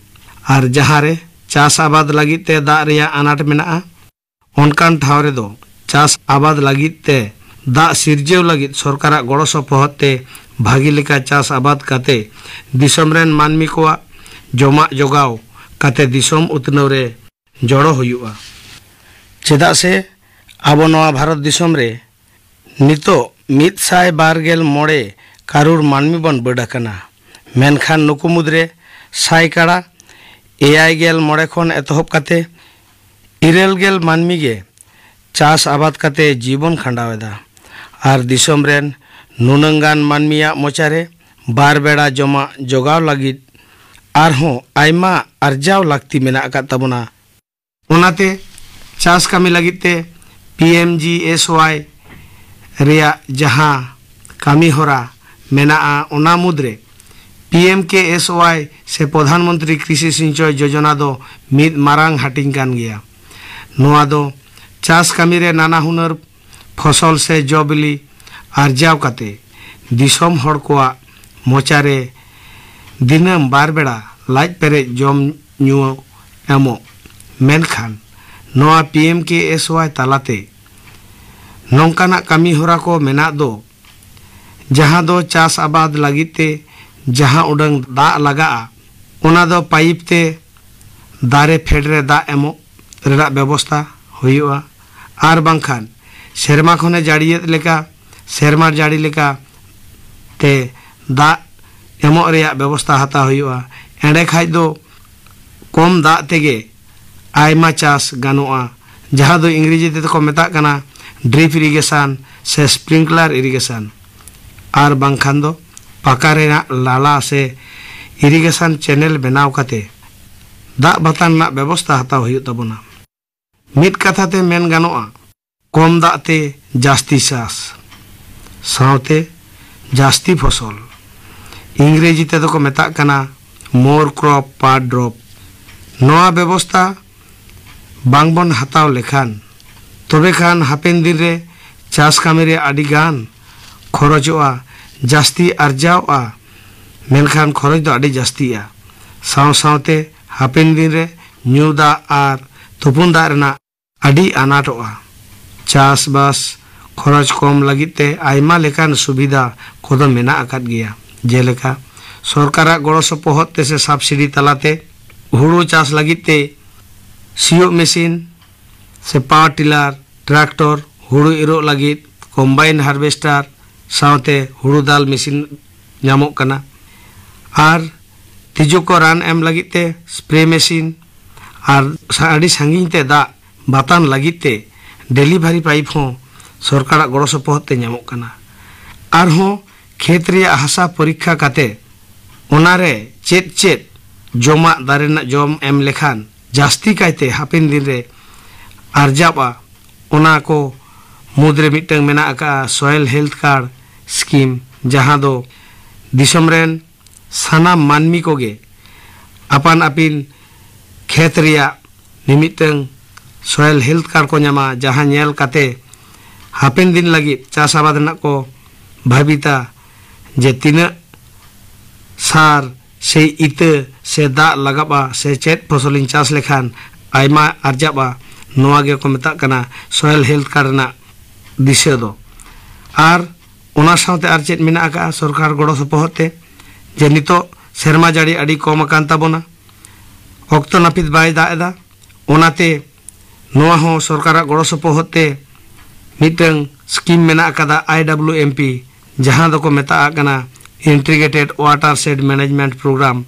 ᱟᱨ ᱡᱟᱦᱟᱸ ᱨᱮ ᱪᱟᱥ ᱟᱵᱟᱫ ᱞᱟᱹᱜᱤᱫ ᱛᱮ ᱫᱟᱜ ᱨᱮᱭᱟᱜ ᱟᱱᱟᱴ ᱢᱮᱱᱟᱜᱼᱟ, ᱚᱱᱠᱟᱱ ᱴᱷᱟᱶ ᱨᱮᱫᱚ ᱪᱟᱥ ᱟᱵᱟᱫ ᱞᱟᱹᱜᱤᱫ ᱛᱮ ᱫᱟᱜ ᱥᱤᱨᱡᱟᱹᱣ ᱞᱟᱹᱜᱤᱫ ᱥᱚᱨᱠᱟᱨᱟᱜ ᱜᱚᱲᱚ ᱥᱚᱯᱚᱦᱚᱫ ᱛᱮ ᱵᱷᱟᱹᱜᱤ ᱞᱮᱠᱟ ᱪᱟᱥ ᱟᱵᱟᱫ ᱠᱟᱛᱮ ᱫᱤᱥᱚᱢ ᱨᱮᱱ ᱢᱟᱹᱱᱢᱤ ᱠᱚᱣᱟᱜ ᱡᱚᱢᱟᱜ ᱡᱚᱜᱟᱣ ᱠᱟᱛᱮ ᱫᱤᱥᱚᱢ ᱩᱛᱱᱟᱹᱣ ᱨᱮ ᱡᱚᱲᱚ ᱦᱩᱭᱩᱜᱼᱟ᱾ ᱪᱮᱫᱟᱜ ᱥᱮ ᱟᱵᱚ ᱱᱚᱣᱟ ᱵᱷᱟᱨᱚᱛ ᱫᱤᱥᱚᱢ ᱨᱮ ᱱᱤᱛᱚᱜ ᱢᱤᱫ ᱥᱟᱭ ᱵᱟᱨ ᱜᱮᱞ ᱢᱚᱬᱮ ᱠᱟᱨᱳᱲ ᱢᱟᱹᱱᱢᱤ ᱵᱚᱱ ᱵᱟᱹᱰ ᱟᱠᱟᱱᱟ᱾ ᱢᱮᱱᱠᱷᱟᱱ ᱱᱩᱠᱩ ᱢᱩᱫᱽᱨᱮ ᱥᱟᱭᱠᱟᱲᱟ ᱮᱭᱟᱭ ᱜᱮᱞ ᱢᱚᱬᱮ ᱠᱷᱚᱱ ᱮᱛᱚᱦᱚᱵ ᱠᱟᱛᱮ ᱤᱨᱟᱹᱞ ᱜᱮᱞ ᱢᱟᱹᱱᱢᱤ ᱜᱮ ᱪᱟᱥ ᱟᱵᱟᱫ ᱠᱟᱛᱮ ᱡᱤᱵᱚᱱ ᱠᱷᱟᱸᱰᱟᱣ ᱮᱫᱟ᱾ ᱟᱨ ᱫᱤᱥᱚᱢ ᱨᱮᱱ ᱱᱩᱱᱟᱹᱝ ᱜᱟᱱ ᱢᱟᱹᱱᱢᱤᱭᱟᱜ ᱢᱚᱪᱟᱨᱮ ᱵᱟᱨ ᱵᱮᱲᱟ ᱡᱚᱢᱟᱜ ᱡᱚᱜᱟᱣ ᱞᱟᱹᱜᱤᱫ ᱟᱨᱦᱚᱸ ᱟᱭᱢᱟ ᱟᱨᱡᱟᱣ ᱞᱟᱹᱠᱛᱤ ᱢᱮᱱᱟᱜ ᱟᱠᱟᱫ ᱛᱟᱵᱚᱱᱟ᱾ ᱚᱱᱟᱛᱮ ᱪᱟᱥ ᱠᱟᱹᱢᱤ ᱞᱟᱹᱜᱤᱫ ᱛᱮ P M G S Y ᱨᱮᱭᱟᱜ ᱡᱟᱦᱟᱸ ᱠᱟᱹᱢᱤ ᱦᱚᱨᱟ ᱢᱮᱱᱟᱜᱼᱟ, ᱚᱱᱟ ᱢᱩᱫᱽᱨᱮ ᱯᱤ ᱮᱢ ᱠᱮ ᱮᱥ ᱣᱟᱭ ᱥᱮ ᱯᱨᱚᱫᱷᱟᱱ ᱢᱚᱱᱛᱨᱤ ᱠᱨᱤᱥᱤ ᱥᱤᱧᱪᱚᱭ ᱡᱳᱡᱚᱱᱟ ᱫᱚ ᱢᱤᱫ ᱢᱟᱨᱟᱝ ᱦᱟᱹᱴᱤᱧ ᱠᱟᱱ ᱜᱮᱭᱟ᱾ ᱱᱚᱣᱟ ᱫᱚ ᱪᱟᱥ ᱠᱟᱹᱢᱤ ᱨᱮ ᱱᱟᱱᱟ ᱦᱩᱱᱟᱹᱨ ᱯᱷᱚᱥᱚᱞ ᱥᱮ ᱡᱚ ᱵᱤᱞᱤ ᱟᱨᱡᱟᱣ ᱠᱟᱛᱮ ᱫᱤᱥᱚᱢ ᱦᱚᱲ ᱠᱚᱣᱟᱜ ᱢᱚᱪᱟ ᱨᱮ ᱫᱤᱱᱟᱹᱢ ᱵᱟᱨ ᱵᱮᱲᱟ ᱞᱟᱡ ᱯᱮᱨᱮᱡ ᱡᱚᱢ ᱧᱩ ᱮᱢᱚᱜ᱾ ᱢᱮᱱᱠᱷᱟᱱ ᱱᱚᱣᱟ ᱯᱤ ᱮᱢ ᱠᱮ ᱮᱥ ᱣᱟᱭ ᱛᱟᱞᱟᱛᱮ ᱱᱚᱝᱠᱟᱱᱟᱜ ᱠᱟᱹᱢᱤ ᱦᱚᱨᱟ ᱠᱚ ᱢᱮᱱᱟᱜ ᱫᱚ, ᱡᱟᱦᱟᱸ ᱫᱚ ᱪᱟᱥ ᱟᱵᱟᱫ ᱞᱟᱹᱜᱤᱫ ᱛᱮ ᱡᱟᱦᱟᱸ ᱩᱰᱟᱹᱝ ᱫᱟᱜ ᱞᱟᱜᱟᱜᱼᱟ, ᱚᱱᱟ ᱫᱚ ᱯᱟᱭᱤᱯ ᱛᱮ ᱫᱟᱨᱮ ᱯᱷᱮᱰ ᱨᱮ ᱫᱟᱜ ᱮᱢᱚᱜ ᱨᱮᱱᱟᱜ ᱵᱮᱵᱚᱥᱛᱟ ᱦᱩᱭᱩᱜᱼᱟ, ᱟᱨ ᱵᱟᱝᱠᱷᱟᱱ ᱥᱮᱨᱢᱟ ᱠᱷᱚᱱᱮ ᱡᱟᱹᱲᱤᱭᱮᱫ ᱞᱮᱠᱟ, ᱥᱮᱨᱢᱟ ᱡᱟᱹᱲᱤ ᱞᱮᱠᱟ ᱛᱮ ᱫᱟᱜ ᱮᱢᱚᱜ ᱨᱮᱭᱟᱜ ᱵᱮᱵᱚᱥᱛᱟ ᱦᱟᱛᱟᱣ ᱦᱩᱭᱩᱜᱼᱟ᱾ ᱮᱸᱰᱮ ᱠᱷᱟᱡ ᱫᱚ ᱠᱚᱢ ᱫᱟᱜ ᱛᱮᱜᱮ ᱟᱭᱢᱟ ᱪᱟᱥ ᱜᱟᱱᱚᱜᱼᱟ, ᱡᱟᱦᱟᱸ ᱫᱚ ᱤᱝᱨᱮᱡᱤ ᱛᱮᱫᱚ ᱠᱚ ᱢᱮᱛᱟᱜ ᱠᱟᱱᱟ drip irrigation ᱥᱮ sprinkler irrigation, ᱟᱨ ᱵᱟᱝᱠᱷᱟᱱ ᱫᱚ ᱯᱟᱠᱟ ᱨᱮᱱᱟᱜ ᱞᱟᱞᱟ ᱥᱮ irrigation channel ᱵᱮᱱᱟᱣ ᱠᱟᱛᱮ ᱫᱟᱜ ᱵᱟᱛᱟᱱ ᱨᱮᱱᱟᱜ ᱵᱮᱵᱚᱥᱛᱟ ᱦᱟᱛᱟᱣ ᱦᱩᱭᱩᱜ ᱛᱟᱵᱚᱱᱟ᱾ ᱢᱤᱫ ᱠᱟᱛᱷᱟ ᱛᱮ ᱢᱮᱱ ᱜᱟᱱᱚᱜᱼᱟ, ᱠᱚᱢ ᱫᱟᱜ ᱛᱮ ᱡᱟᱹᱥᱛᱤ ᱪᱟᱥ ᱥᱟᱶᱛᱮ ᱡᱟᱹᱥᱛᱤ ᱯᱷᱚᱥᱚᱞ, ᱤᱝᱨᱮᱡᱤ ᱛᱮᱫᱚ ᱠᱚ ᱢᱮᱛᱟᱜ ᱠᱟᱱᱟ more crop per drop᱾ ᱱᱚᱣᱟ ᱵᱮᱵᱚᱥᱛᱟ ᱵᱟᱝᱵᱚᱱ ᱦᱟᱛᱟᱣ ᱞᱮᱠᱷᱟᱱ, ᱛᱚᱵᱮ ᱠᱷᱟᱱ ᱦᱟᱯᱮᱱ ᱫᱤᱱ ᱨᱮ ᱪᱟᱥ ᱠᱟᱹᱢᱤ ᱨᱮ ᱟᱹᱰᱤ ᱜᱟᱱ ᱠᱷᱚᱨᱚᱪᱚᱜᱼᱟ, ᱡᱟᱹᱥᱛᱤ ᱟᱨᱡᱟᱣᱚᱜᱼᱟ, ᱢᱮᱱᱠᱷᱟᱱ ᱠᱷᱚᱨᱚᱪ ᱫᱚ ᱟᱹᱰᱤ ᱡᱟᱹᱥᱛᱤᱜᱼᱟ᱾ ᱥᱟᱶ ᱥᱟᱶᱛᱮ ᱦᱟᱯᱮᱱ ᱫᱤᱱ ᱨᱮ ᱧᱩ ᱫᱟᱜ ᱟᱨ ᱛᱩᱯᱩᱱ ᱫᱟᱜ ᱨᱮᱱᱟᱜ ᱟᱹᱰᱤ ᱟᱱᱟᱴᱚᱜᱼᱟ᱾ ᱪᱟᱥᱵᱟᱥ ᱠᱷᱚᱨᱚᱪ ᱠᱚᱢ ᱞᱟᱹᱜᱤᱫ ᱛᱮ ᱟᱭᱢᱟ ᱞᱮᱠᱟᱱ ᱥᱩᱵᱤᱫᱷᱟ ᱠᱚᱫᱚ ᱢᱮᱱᱟᱜ ᱟᱠᱟᱫ ᱜᱮᱭᱟ, ᱡᱮᱞᱮᱠᱟ ᱥᱚᱨᱠᱟᱨᱟᱜ ᱜᱚᱲᱚ ᱥᱚᱯᱚᱦᱚᱫ ᱛᱮ ᱥᱮ subsidy ᱛᱟᱞᱟᱛᱮ ᱦᱩᱲᱩ ᱪᱟᱥ ᱞᱟᱹᱜᱤᱫ ᱛᱮ ᱥᱤᱭᱳᱜ ᱢᱮᱥᱤᱱ ᱥᱮ power tiller, tractor, ᱦᱩᱲᱩ ᱤᱨᱚᱜ ᱞᱟᱹᱜᱤᱫ combine harvester ᱥᱟᱶᱛᱮ ᱦᱩᱲᱩ ᱫᱟᱞ ᱢᱮᱥᱤᱱ ᱧᱟᱢᱚᱜ ᱠᱟᱱᱟ᱾ ᱟᱨ ᱛᱤᱡᱩ ᱠᱚ ᱨᱟᱱ ᱮᱢ ᱞᱟᱹᱜᱤᱫ ᱛᱮ spray ᱢᱮᱥᱤᱱ ᱟᱨ ᱥᱟ-, ᱟᱹᱰᱤ ᱥᱟᱺᱜᱤᱧ ᱛᱮ ᱫᱟᱜ ᱵᱟᱛᱟᱱ ᱞᱟᱹᱜᱤᱫ ᱛᱮ delivery pipe ᱦᱚᱸ ᱥᱚᱨᱠᱟᱨᱟᱜ ᱜᱚᱲᱚ ᱥᱚᱯᱚᱦᱚᱫ ᱛᱮ ᱧᱟᱢᱚᱜ ᱠᱟᱱᱟ᱾ ᱟᱨᱦᱚᱸ ᱠᱷᱮᱛ ᱨᱮᱭᱟᱜ ᱦᱟᱥᱟ ᱯᱚᱨᱤᱠᱠᱷᱟ ᱠᱟᱛᱮ ᱚᱱᱟᱨᱮ ᱪᱮᱫ ᱪᱮᱫ ᱡᱚᱢᱟᱜ ᱫᱟᱨᱮ ᱨᱮᱱᱟᱜ ᱡᱚᱢ ᱮᱢ ᱞᱮᱠᱷᱟᱱ ᱡᱟᱹᱥᱛᱤ ᱠᱟᱭᱛᱮ ᱦᱟᱯᱮᱱ ᱫᱤᱱ ᱨᱮ ᱟᱨᱡᱟᱜᱼᱟ, ᱚᱱᱟ ᱠᱚ ᱢᱩᱫᱽᱨᱮ ᱢᱤᱫᱴᱟᱝ ᱢᱮᱱᱟᱜ ᱟᱠᱟᱫᱼᱟ soil health card scheme, ᱡᱟᱦᱟᱸ ᱫᱚ ᱫᱤᱥᱚᱢ ᱨᱮᱱ ᱥᱟᱱᱟᱢ ᱢᱟᱹᱱᱢᱤ ᱠᱚᱜᱮ ᱟᱯᱟᱱ ᱟᱹᱯᱤᱱ ᱠᱷᱮᱛ ᱨᱮᱭᱟᱜ ᱢᱤᱢᱤᱫᱴᱟᱝ soil health card ᱠᱚ ᱧᱟᱢᱟ, ᱡᱟᱦᱟᱸ ᱧᱮᱞ ᱠᱟᱛᱮ ᱦᱟᱯᱮᱱ ᱫᱤᱱ ᱞᱟᱹᱜᱤᱫ ᱪᱟᱥ ᱟᱵᱟᱫ ᱨᱮᱱᱟᱜ ᱠᱚ ᱵᱷᱟᱹᱵᱤᱛᱟ, ᱡᱮ ᱛᱤᱱᱟᱹᱜ ᱥᱟᱨ ᱥᱮ ᱤᱛᱟᱹ ᱥᱮ ᱫᱟᱜ ᱞᱟᱜᱟᱜᱼᱟ ᱥᱮ ᱪᱮᱫ ᱯᱷᱚᱥᱚᱞᱤᱧ ᱪᱟᱥ ᱞᱮᱠᱷᱟᱱ ᱟᱭᱢᱟ ᱟᱨᱡᱟᱜᱼᱟ, ᱱᱚᱣᱟ ᱜᱮᱠᱚ ᱢᱮᱛᱟᱜ ᱠᱟᱱᱟ soil health card ᱨᱮᱱᱟᱜ ᱫᱤᱥᱟᱹ ᱫᱚ᱾ ᱟᱨ ᱚᱱᱟ ᱥᱟᱶᱛᱮ ᱟᱨ ᱪᱮᱫ ᱢᱮᱱᱟᱜ ᱟᱠᱟᱫᱼᱟ ᱥᱚᱨᱠᱟᱨ ᱜᱚᱲᱚ ᱥᱚᱯᱚᱦᱚᱫ ᱛᱮ, ᱡᱮ ᱱᱤᱛᱚᱜ ᱥᱮᱨᱢᱟ ᱡᱟᱹᱲᱤ ᱟᱹᱰᱤ ᱠᱚᱢ ᱟᱠᱟᱱ ᱛᱟᱵᱚᱱᱟ, ᱚᱠᱛᱚ ᱱᱟᱹᱯᱤᱛ ᱵᱟᱭ ᱫᱟᱜ ᱮᱫᱟ, ᱚᱱᱟᱛᱮ ᱱᱚᱣᱟ ᱦᱚᱸ ᱥᱚᱨᱠᱟᱨᱟᱜ ᱜᱚᱲᱚ ᱥᱚᱯᱚᱦᱚᱫ ᱛᱮ ᱢᱤᱫᱴᱟᱝ ᱥᱠᱤᱢ ᱢᱮᱱᱟᱜ ᱟᱠᱟᱫᱟ, ᱟᱭ ᱰᱟᱵᱞᱤᱭᱩ ᱮᱢ ᱯᱤ, ᱡᱟᱦᱟᱸ ᱫᱚᱠᱚ ᱢᱮᱛᱟᱜ ᱠᱟᱱᱟ Integrated Watershed Management Program᱾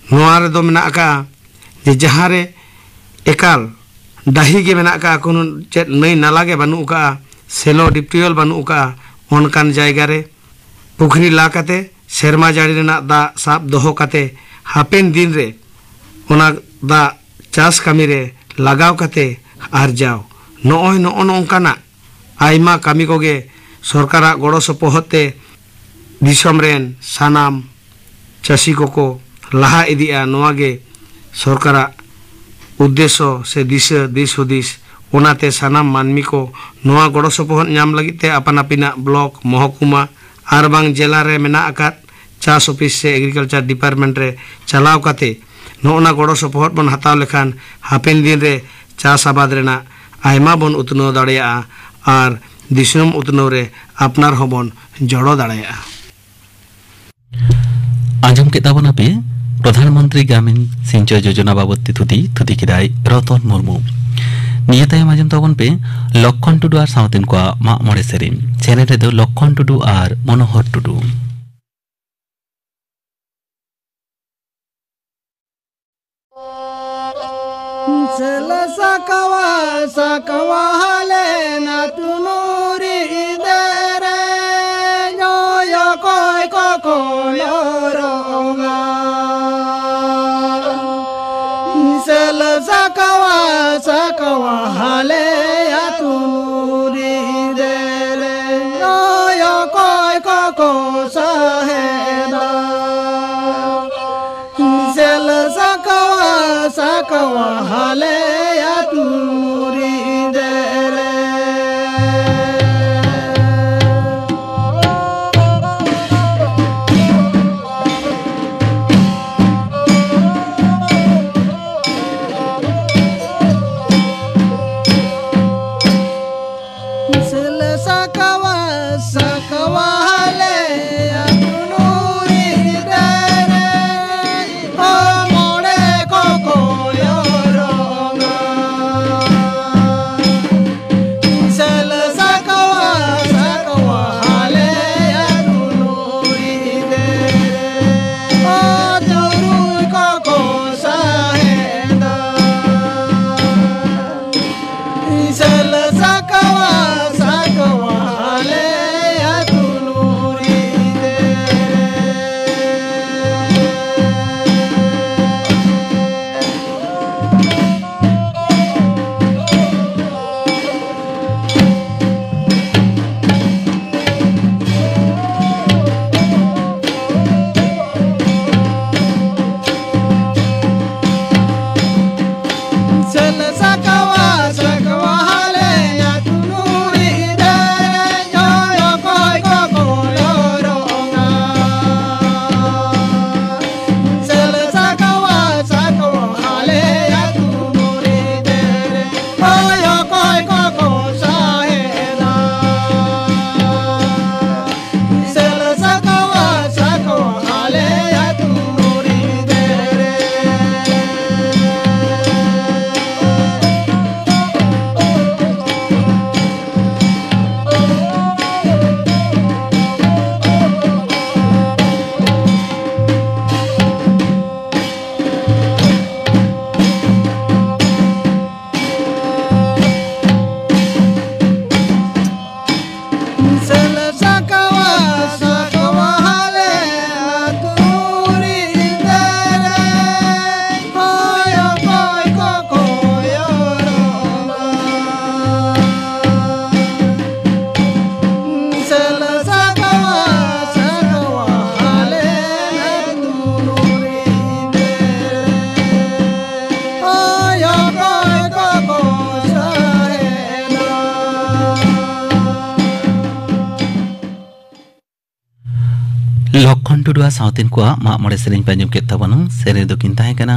ᱱᱚᱣᱟ ᱨᱮᱫᱚ ᱢᱮᱱᱟᱜ ᱟᱠᱟᱫᱼᱟ ᱡᱮ ᱡᱟᱦᱟᱸ ᱨᱮ ᱮᱠᱟᱞ ᱰᱟᱹᱦᱤ ᱜᱮ ᱢᱮᱱᱟᱜ ᱟᱠᱟᱫᱼᱟ, ᱠᱳᱱᱳ ᱪᱮᱫ ᱱᱟᱹᱭ ᱱᱟᱞᱟ ᱜᱮ ᱵᱟᱹᱱᱩᱜ ᱟᱠᱟᱫᱼᱟ, ᱥᱮᱞᱚ ᱰᱤᱯ ᱴᱤᱭᱩᱵᱚᱭᱮᱞ ᱵᱟᱹᱱᱩᱜ ᱟᱠᱟᱫᱼᱟ, ᱚᱱᱠᱟᱱ ᱡᱟᱭᱜᱟ ᱨᱮ ᱯᱩᱠᱷᱨᱤ ᱞᱟ ᱠᱟᱛᱮ ᱥᱮᱨᱢᱟ ᱡᱟᱹᱲᱤ ᱨᱮᱱᱟᱜ ᱫᱟᱜ ᱥᱟᱵ ᱫᱚᱦᱚ ᱠᱟᱛᱮ ᱦᱟᱯᱮᱱ ᱫᱤᱱ ᱨᱮ ᱚᱱᱟ ᱫᱟᱜ ᱪᱟᱥ ᱠᱟᱹᱢᱤ ᱨᱮ ᱞᱟᱜᱟᱣ ᱠᱟᱛᱮ ᱟᱨᱡᱟᱣ, ᱱᱚᱜᱼᱚᱭ ᱱᱚᱜᱼᱚ ᱱᱚᱝᱠᱟᱱᱟᱜ ᱟᱭᱢᱟ ᱠᱟᱹᱢᱤ ᱠᱚᱜᱮ ᱥᱚᱨᱠᱟᱨᱟᱜ ᱜᱚᱲᱚ ᱥᱚᱯᱚᱦᱚᱫ ᱛᱮ ᱫᱤᱥᱚᱢ ᱨᱮᱱ ᱥᱟᱱᱟᱢ ᱪᱟᱹᱥᱤ ᱠᱚᱠᱚ ᱞᱟᱦᱟ ᱤᱫᱤᱜᱼᱟ᱾ ᱱᱚᱣᱟ ᱜᱮ ᱥᱚᱨᱠᱟᱨᱟᱜ ᱩᱫᱽᱫᱮᱥᱥᱚ ᱥᱮ ᱫᱤᱥᱟᱹ ᱫᱤᱥ ᱦᱩᱫᱤᱥ᱾ ᱚᱱᱟᱛᱮ ᱥᱟᱱᱟᱢ ᱢᱟᱹᱱᱢᱤ ᱠᱚ ᱱᱚᱣᱟ ᱜᱚᱲᱚ ᱥᱚᱯᱚᱦᱚᱫ ᱧᱟᱢ ᱞᱟᱹᱜᱤᱫ ᱛᱮ ᱟᱯᱟᱱ ᱟᱹᱯᱤᱱᱟᱜ ᱵᱞᱚᱠ, ᱢᱚᱦᱚᱠᱩᱢᱟ ᱟᱨ ᱵᱟᱝ ᱡᱮᱞᱟ ᱨᱮ ᱢᱮᱱᱟᱜ ᱟᱠᱟᱫ ᱪᱟᱥ ᱚᱯᱷᱤᱥ ᱥᱮ ᱮᱜᱽᱨᱤᱠᱟᱞᱪᱟᱨ ᱰᱤᱯᱟᱨᱴᱢᱮᱱᱴ ᱨᱮ ᱪᱟᱞᱟᱣ ᱠᱟᱛᱮ ᱱᱚᱜᱼᱚ ᱱᱟ ᱜᱚᱲᱚ ᱥᱚᱯᱚᱦᱚᱫ ᱵᱚᱱ ᱦᱟᱛᱟᱣ ᱞᱮᱠᱷᱟᱱ ᱦᱟᱯᱮᱱ ᱫᱤᱱ ᱨᱮ ᱪᱟᱥ ᱟᱵᱟᱫ ᱨᱮᱱᱟᱜ ᱟᱭᱢᱟ ᱵᱚᱱ ᱩᱛᱱᱟᱹᱣ ᱫᱟᱲᱮᱭᱟᱜᱼᱟ ᱟᱨ ᱫᱤᱥᱚᱢ ᱩᱛᱱᱟᱹᱣ ᱨᱮ ᱟᱯᱱᱟᱨ ᱦᱚᱸᱵᱚᱱ ᱡᱚᱲᱚ ᱫᱟᱲᱮᱭᱟᱜᱼᱟ᱾ ᱟᱸᱡᱚᱢ ᱠᱮᱫ ᱛᱟᱵᱚᱱᱟᱯᱮ ᱯᱨᱚᱫᱷᱟᱱ ᱢᱚᱱᱛᱨᱤ ᱜᱨᱟᱢᱤᱱ ᱥᱤᱧᱪᱚᱭ ᱡᱳᱡᱚᱱᱟ ᱵᱟᱵᱚᱫ ᱛᱮ ᱛᱷᱩᱛᱤ, ᱛᱷᱩᱛᱤ ᱠᱮᱫᱟᱭ ᱨᱚᱛᱚᱱ ᱢᱩᱨᱢᱩ᱾ ᱱᱤᱭᱟᱹ ᱛᱟᱭᱚᱢ ᱟᱸᱡᱚᱢ ᱛᱟᱵᱚᱱ ᱯᱮ ᱞᱚᱠᱠᱷᱚᱱ ᱴᱩᱰᱩ ᱟᱨ ᱥᱟᱶᱛᱮᱱ ᱠᱚᱣᱟᱜ ᱢᱟᱜ ᱢᱚᱬᱮ ᱥᱮᱨᱮᱧ᱾ ᱥᱮᱨᱮᱧ ᱨᱮᱫᱚ ᱞᱚᱠᱠᱷᱚᱱ ᱴᱩᱰᱩ ᱟᱨ ᱢᱚᱱᱳᱦᱚᱨ ᱴᱩᱰᱩ᱾ ᱥᱮᱞᱟ ᱥᱟᱠᱣᱟ, ᱥᱟᱠᱣᱟ ᱦᱟᱞᱮ ᱱᱟ ᱛᱩᱱᱩᱨᱤ ᱤᱫᱮᱨᱮ ᱡᱚᱭᱚ ᱞᱚᱠᱠᱷᱚᱱ ᱴᱩᱰᱩᱣᱟᱜ ᱥᱟᱶᱛᱮᱱ ᱠᱚᱣᱟᱜ ᱢᱟᱜ ᱢᱚᱬᱮ ᱥᱮᱨᱮᱧ ᱯᱮ ᱟᱸᱡᱚᱢ ᱠᱮᱫ ᱛᱟᱵᱚᱱᱟ᱾ ᱥᱮᱨᱮᱧ ᱫᱚᱠᱤᱱ ᱛᱟᱦᱮᱸ ᱠᱟᱱᱟ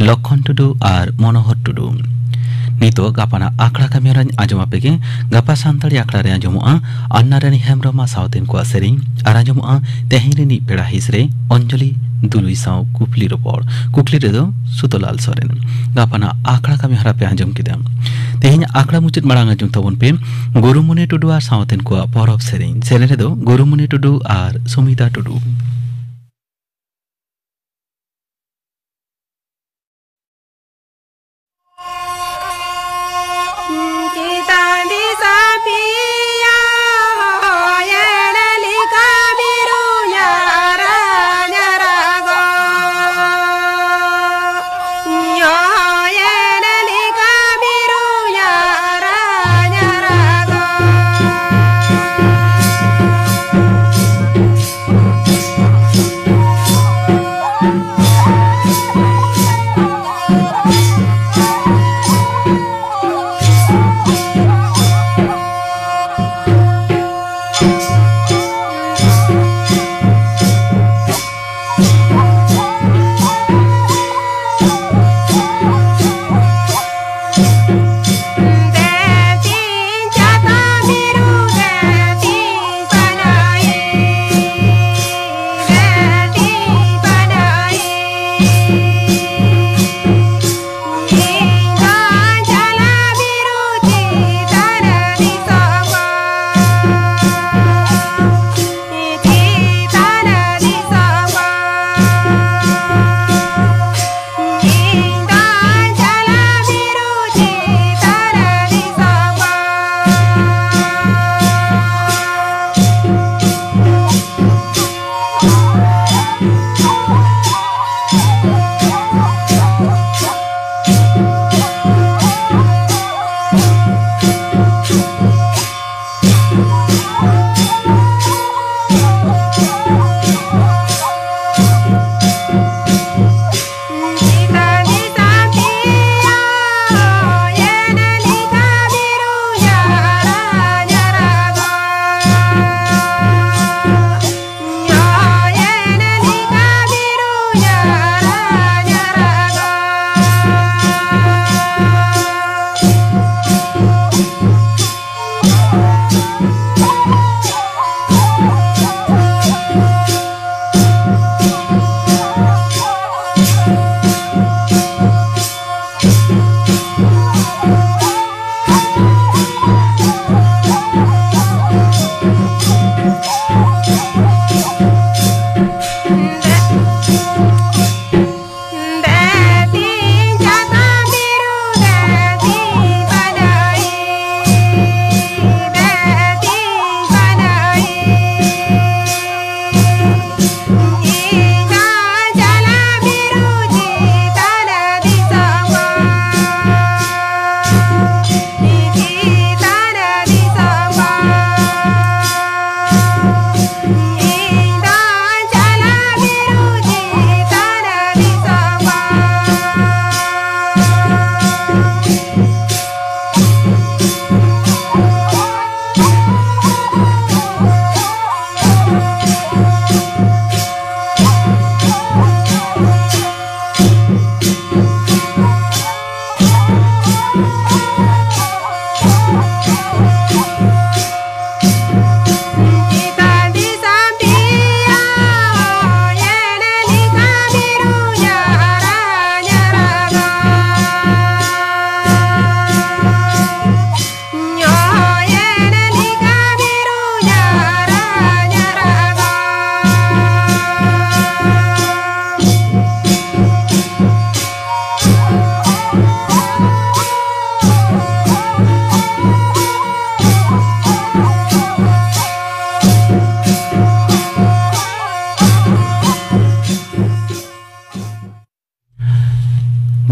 ᱞᱚᱠᱠᱷᱚᱱ ᱴᱩᱰᱩ ᱟᱨ ᱢᱚᱱᱳᱦᱚᱨ ᱴᱩᱰᱩ᱾ ᱱᱤᱛᱚᱜ ᱜᱟᱯᱟᱱᱟᱜ ᱟᱠᱷᱲᱟ ᱠᱟᱹᱢᱤ ᱦᱚᱨᱟᱧ ᱟᱸᱡᱚᱢ ᱟᱯᱮ ᱜᱮ᱾ ᱜᱟᱯᱟ ᱥᱟᱱᱛᱟᱲᱤ ᱟᱠᱷᱲᱟ ᱨᱮ ᱟᱸᱡᱚᱢᱚᱜᱼᱟ ᱟᱱᱱᱟ ᱨᱟᱱᱤ ᱦᱮᱢᱵᱨᱚᱢᱟᱜ ᱥᱟᱶᱛᱮᱱ ᱠᱚᱣᱟᱜ ᱥᱮᱨᱮᱧ ᱟᱨ ᱟᱸᱡᱚᱢᱚᱜᱼᱟ ᱛᱮᱦᱮᱧ ᱨᱤᱱᱤᱡ ᱯᱮᱲᱟ ᱦᱤᱸᱥ ᱨᱮ ᱚᱧᱡᱚᱞᱤ ᱫᱩᱞᱩᱭ ᱥᱟᱶ ᱠᱩᱠᱞᱤ ᱨᱚᱯᱚᱲ᱾ ᱠᱩᱠᱞᱤ ᱨᱮᱫᱚ ᱥᱩᱛᱚᱞᱟᱞ ᱥᱚᱨᱮᱱ᱾ ᱜᱟᱯᱟᱱᱟᱜ ᱟᱠᱷᱲᱟ ᱠᱟᱹᱢᱤ ᱦᱚᱨᱟ ᱯᱮ ᱟᱸᱡᱚᱢ ᱠᱮᱫᱟ᱾ ᱛᱮᱦᱮᱧ ᱟᱠᱷᱲᱟ ᱢᱩᱪᱟᱹᱫ ᱢᱟᱲᱟᱝ ᱟᱸᱡᱚᱢ ᱛᱟᱵᱚᱱ ᱯᱮ ᱜᱩᱨᱩᱢᱩᱱᱤ ᱴᱩᱰᱩ ᱟᱨ ᱥᱟᱶᱛᱮᱱ ᱠᱚᱣᱟᱜ ᱯᱚᱨᱚᱵᱽ ᱥᱮᱨᱮᱧ᱾ ᱥᱮᱨᱮᱧ ᱨᱮᱫᱚ ᱜᱩᱨᱩᱢᱩᱱᱤ ᱴᱩᱰᱩ ᱟᱨ ᱥᱩᱢᱤᱛᱟ ᱴᱩᱰᱩ᱾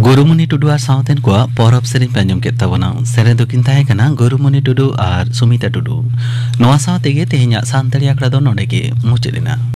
ᱜᱩᱨᱩᱢᱩᱱᱤ ᱴᱩᱰᱩ ᱟᱨ ᱥᱟᱶᱛᱮᱱ ᱠᱚᱣᱟᱜ ᱯᱚᱨᱚᱵᱽ ᱥᱮᱨᱮᱧ ᱯᱮ ᱟᱸᱡᱚᱢ ᱠᱮᱫ ᱛᱟᱵᱚᱱᱟ᱾ ᱥᱮᱨᱮᱧ ᱫᱚᱠᱤᱱ ᱛᱟᱦᱮᱸ ᱠᱟᱱᱟ ᱜᱩᱨᱩᱢᱩᱱᱤ ᱴᱩᱰᱩ ᱟᱨ ᱥᱩᱢᱤᱛᱟ ᱴᱩᱰᱩ᱾ ᱱᱚᱣᱟ ᱥᱟᱶ ᱛᱮᱜᱮ ᱛᱮᱦᱮᱧᱟᱜ ᱥᱟᱱᱛᱟᱲᱤ ᱟᱠᱷᱲᱟ ᱫᱚ ᱱᱚᱰᱮ ᱜᱮ ᱢᱩᱪᱟᱹᱫ ᱮᱱᱟ᱾